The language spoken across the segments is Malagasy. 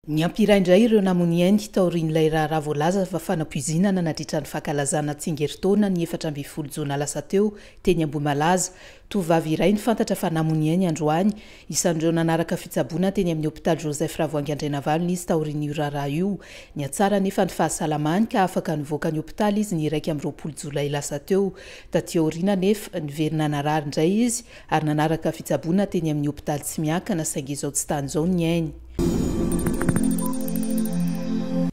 Niampy iray indray ireo namoy ainy taorian'ilay raharaha voalaza fa fanapoizinana nadritra ny fankalazana tsingerintaona ny 14 jona lasa teo teny Ambohimalaza. Tovovavy iray no fantatra fa namoy ainy androany. Isan'ireo nanaraka fitsaboana teny amin'ny hopitaly Joseph Ravoahangy Andrianavalona izy taorian'io raharaha io. Nihatsara anefa ny fahasalamany ka afaka nivoaka ny hopitaly izy ny 21 jolay lasa teo. Taty aoriana anefa, niverina narary indray izy ary nanaraka fitsaboana teny amin'ny hopitaly tsy miankina saingy izao tsy tany izao ny ainy.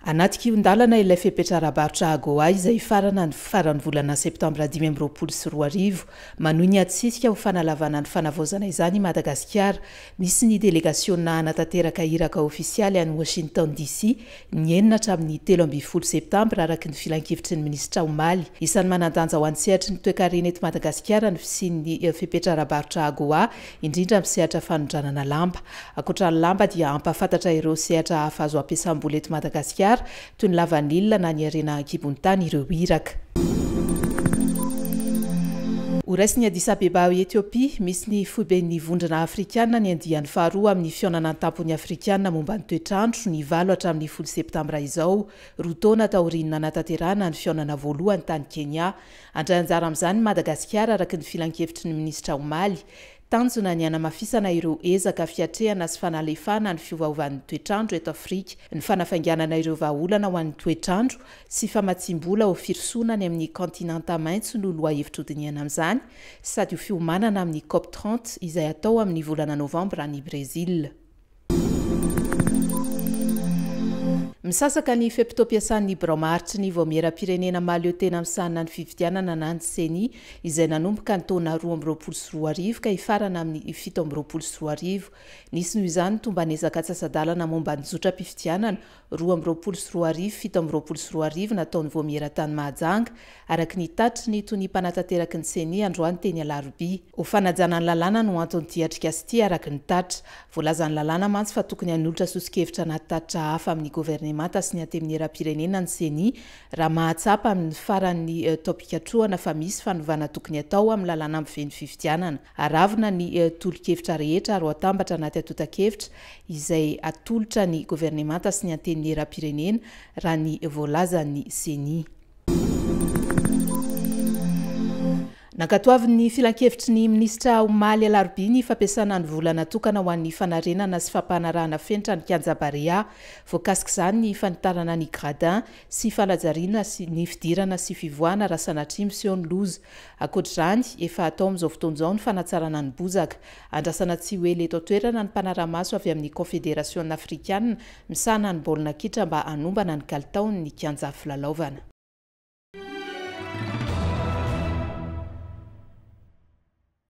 Anaty kihon-dalana ilay fepetra ara-barotra AGOA izay hifarana ny faran'ny volana septambra 2025. Manohy ny adisisika ho fanalavana ny fanavaozana izany i Madagasikara. Misy ny delegasiona hanatanteraka iraka ofisialy any Washington DC ny enina hatramin'ny 13 septambra araka ny filankevitry ny minisitra omaly. Isan'ny manan-danja ho an'ny sehatry ny toekarena eto Madagasikara ny fisian'ny fepetra ara-barotra AGOA, indrindra amin'ny sehatra fanondranana lamba. Ankoatra ny lamba dia hampahafantatra ireo sehatra hafa azo ampiasam-bola eto Madagasikara toy ny lavanila na ny harena an-kibon'ny tany ireo iraka. Horaisin'i Addis Abeba ao Etiopia, misy ny foiben'ny Vondrona Afrikana ny andiany faharoa amin'ny fihaonana an-tampon'ny Afrikana momba ny toetr'andro, ny valo hatramin'ny folo septambra izao, roa taona taorian'ny nanatanterahana ny fihaonana voalohany tany Kenya. Handray anjara amin'izany Madagasikara araka ny filankevitry ny minisitra omaly. Tanjona ny hanamafisana ireo ezaka fiatrehana sy fanalefahana ny fiovaovan'ny toetr'andro eto Afrika, ny fanafainganana ireo vahaolana ho an'ny toetr'andro sy famatsiam-bola ho firosoana any amin'ny kaontinanta maitso no lohahevitra hodinihana amin'izany sady ho fiomanana amin'ny Cop 30 izay hatao amin'ny volana novambra any Brezila. Misasaka ny fe-potoam-piasan'ny birao maharitry ny Vaomieram-pirenena mahaleo tena misahana ny fifidianana na ny Ceni izay nanomboka ny taona 2022 ka hifarana amin'ny 2027. Nisy noho izany tomban'ezaka antsasa-dalana momba ny zotram-pifidianana 2022, 2027 nataon'ny Vaomiera tany Mahajanga, araka ny tatitry ny tonia mpanatanteraka ny Ceni androany teny Alarobia. Ho fanajana ny lalàna no anton'ity atrikasa ity, araka ny tatitra. Voalazan'ny lalàna mantsy fa tokony hanolotra soso-kevitra anaty tatitra hafa amin'ny governemanta sy ny Antenimierampirenena ny Ceni raha mahatsapa amin'ny faran'ny taom-pikatrohana fa misy fanovana tokony hatao amin'ny lalàna mifehy ny fifidianana. Aravona ny tolo-kevitra rehetra ary ho atambatra anaty antontan-kevitra izay atolotra ny governemanta sy ny Antenimierampirenena, raha ny voalazan'ny Ceni. Nankatoavin'ny filankevitry ny minisitra omaly alarobia ny fampiasana ny vola natokana ho an'ny fanarenana sy fampanarahana fenitra ny kianja Barea. Voakasik'izany ny fanitarana ny gradin sy fanajariana sy ny fidirana sy fivoahana raha sanatria miseho ny loza. Ankoatra izany, efa atao amin'izao fotoana izao ny fanatsarana ny bozaka. Andrasana tsy ho ela eto an-toerana ny mpanara-maso avy amin'ny Kaonfederasiona afrikanina misahana ny baolina kitra mba hanombana ny kalitaon'ny kianja filalaovana.